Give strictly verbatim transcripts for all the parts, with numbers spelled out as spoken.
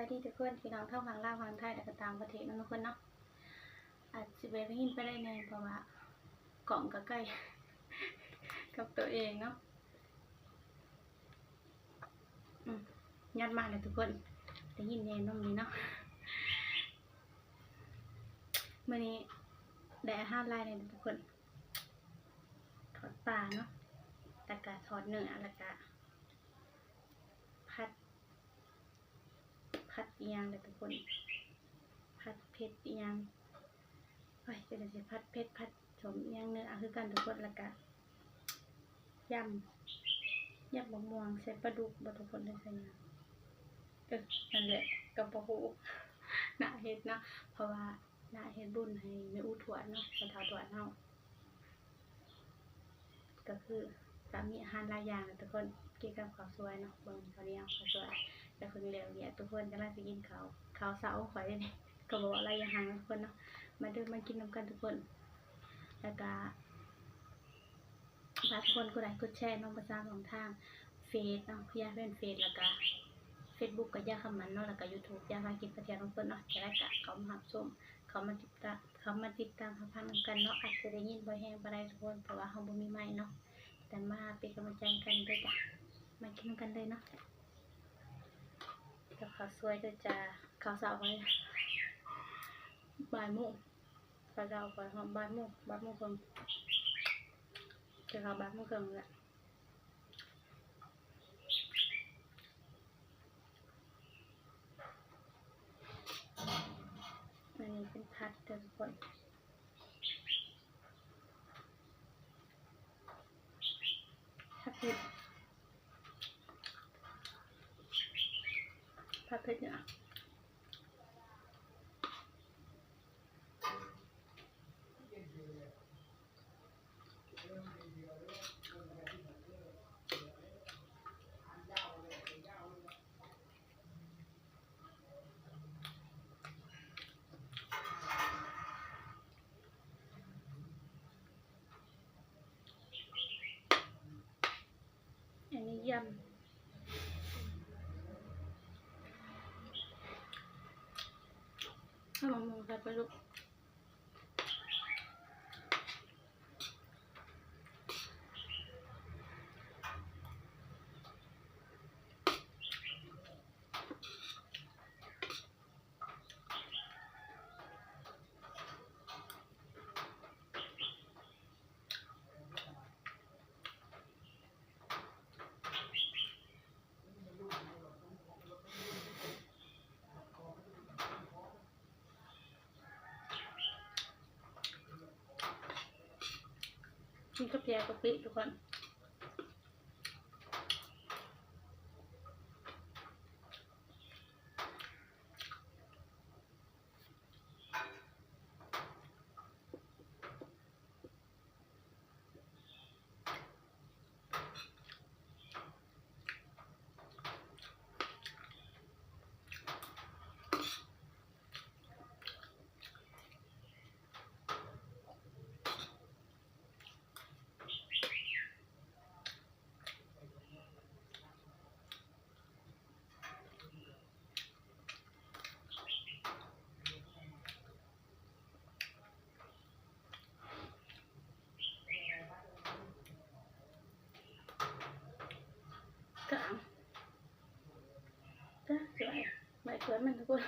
บายดีทุกคน พี่น้องทั้งฝั่งลาวฝั่งไทย และก็ต่างประเทศเนาะทุกคนเนาะ อาจสิบ่ได้ยินไปได้แหน่ เพราะว่ากล้องก็ใกล้ กับตัวเองเนาะ อืม ยัดมาแล้วทุกคน ได้ยินแหน่เนาะมื้อนี้เนาะ มื้อนี้ได้อาหารหลายแหน่ทุกคน ทอดปลาเนาะ แล้วก็ทอดเนื้อ แล้วก็ผัด ผัดอิหยังล่ะทุกคน ผัดเผ็ดอิหยัง โอ้ย จะได้สิผัดเผ็ด ผัดส้มอิหยังเนาะ คือกันทุกคน แล้วก็ยำ ยำบักม่วงใส่ปลาดุกบ่ทุกคน หรือใส่หยัง เออ นั่นแหละ ก็บ่ฮู้ น้าเฮ็ดเนาะ เพราะว่าน้าเฮ็ดบุญให้แม่อู้ทวดเนาะ พ่อเฒ่าทวดเฮา ก็คือก็มีอาหารหลายอย่างแหละทุกคน เกี่ยวกับข้าวสวยเนาะ เบิ่งข้าวเหนียวข้าวสวย แล้วเพิ่งแล้วเวียกทุกคน กำลังสิกินข้าว ข้าวเช้าของข้อยเด้นี่ ก็บ่ว่าหลายอย่างทุกคนเนาะ มาเด้อ มากินนำกันทุกคน แล้วก็ฝากทุกคนกดไลค์กดแชร์เนาะ ประจำของทางเฟซเนาะ พิยาแฟนเฟซ แล้วก็เฟซบุ๊กก็ย่าคำมันเนาะ แล้วก็ยูทูบย่าพากินพาเที่ยวทุกคนเนาะ จะได้กะเข้ามารับชม เข้ามาติดตาม เข้ามาติดตามรับฟังนำกันเนาะ อาจจะได้ยินบ่แฮงปานใดทุกคน เพราะว่าเฮาบ่มีไมค์เนาะ แต่มาเป็นกำลังใจกันเด้อจ้ะ มากินนำกันเลยเนาะ กับข้าวสวยเด้อจ้า ข้าวเช้าข้อยบ่ายโมง ข้าวเช้าข้อยฮอดบ่ายโมง บ่ายโมงครึ่ง จะเข้าบ่ายโมงครึ่งแหละ อันนี้เป็นผัดเด้อทุกคน ผัดเผ็ด ผัดเผ็ดเนี่ย อันนี้ยำ เอามะม่วงใส่ไปลูก กินกับแจ่วกะปิทุกคน ก็เอา จ้ะ สวย ใบสวยมันทุกคน เ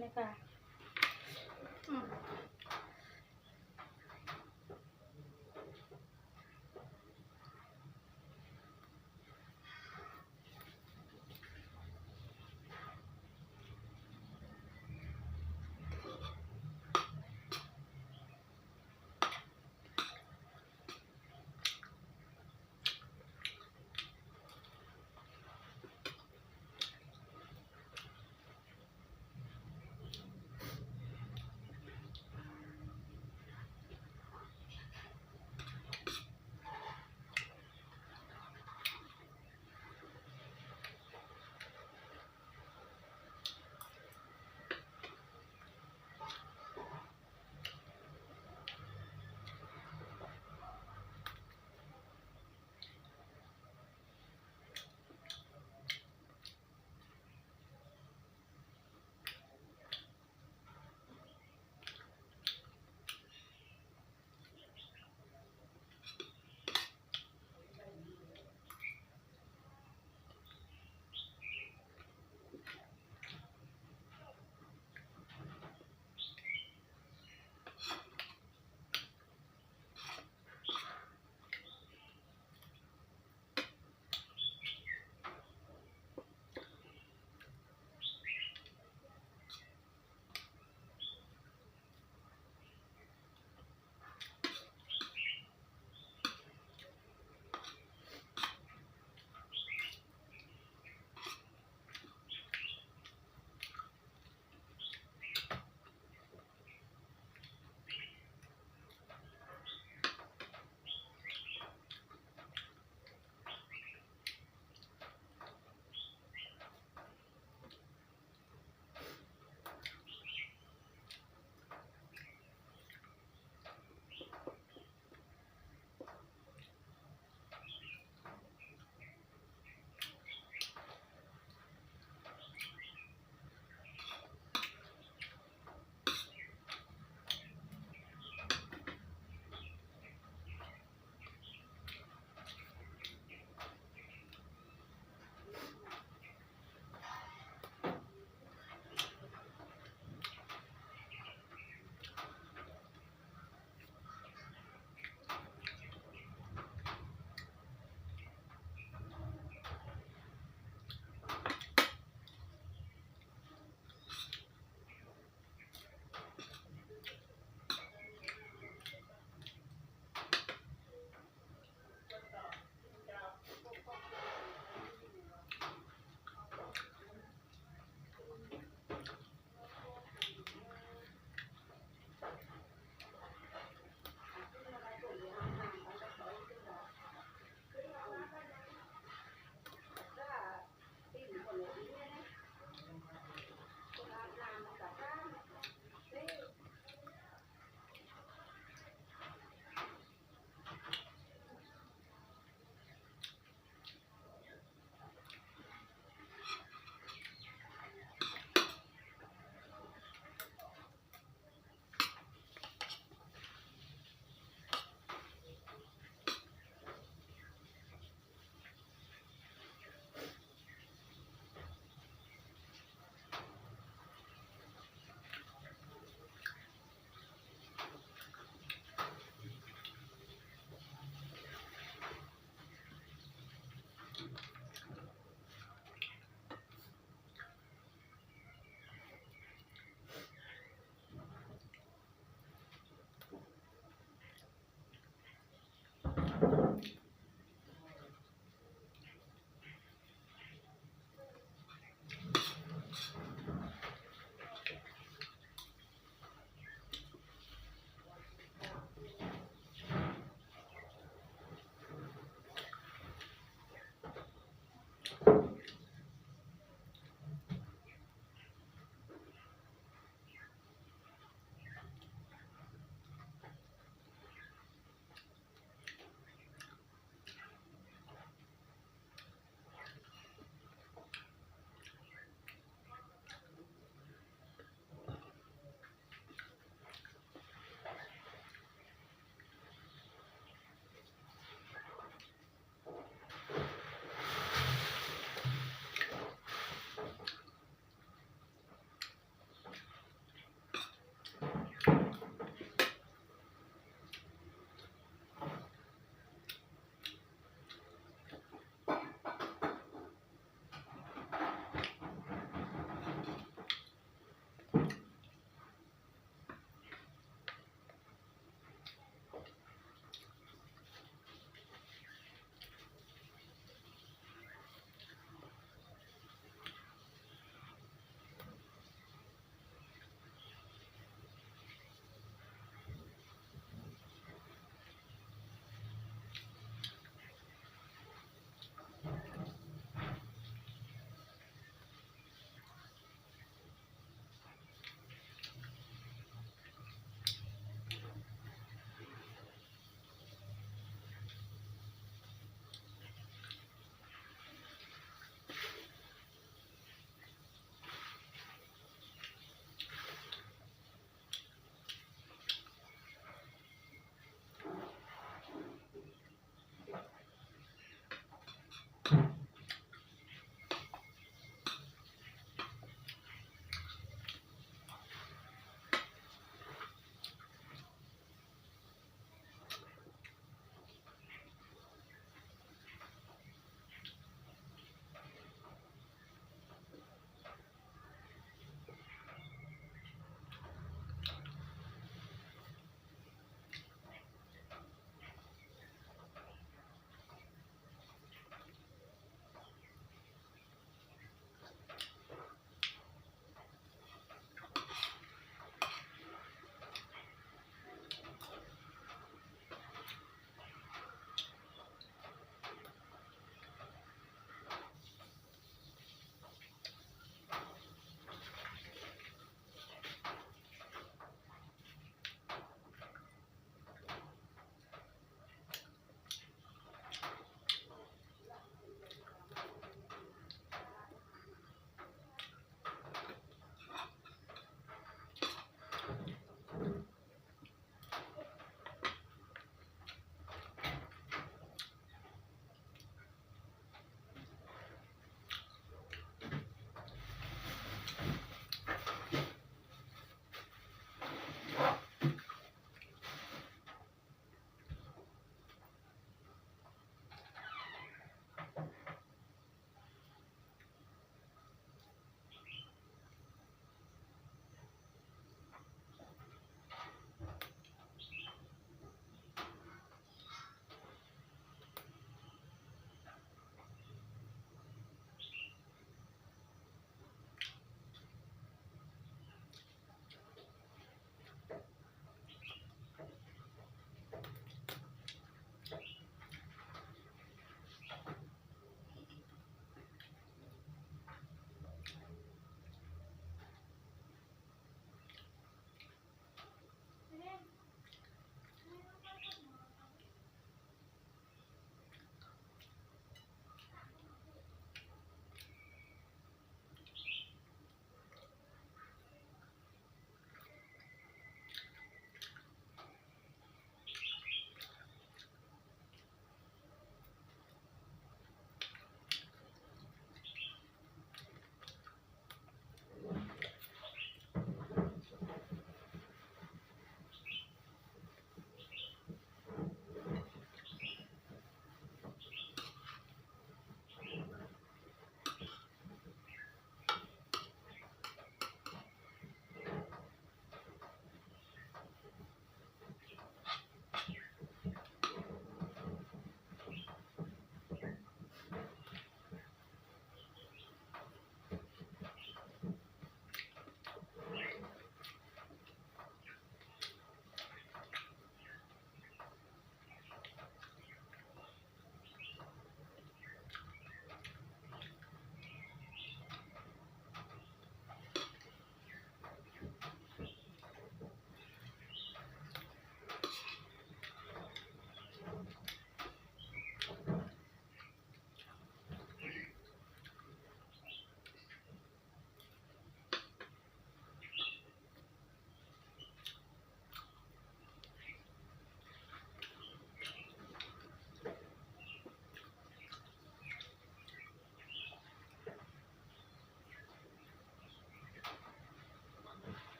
นี่ค่ะ อืม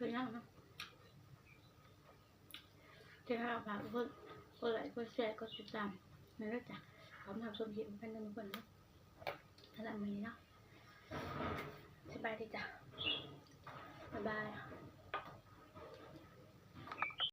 เป็นยังเนาะ จะให้เราฝากกดกดไลค์กดแชร์กดติดตามนี่นะจ๊ะ ขอบคุณสำหรับชมคลิปกันทุกคนเนาะ สำหรับมื้อนี้เนาะ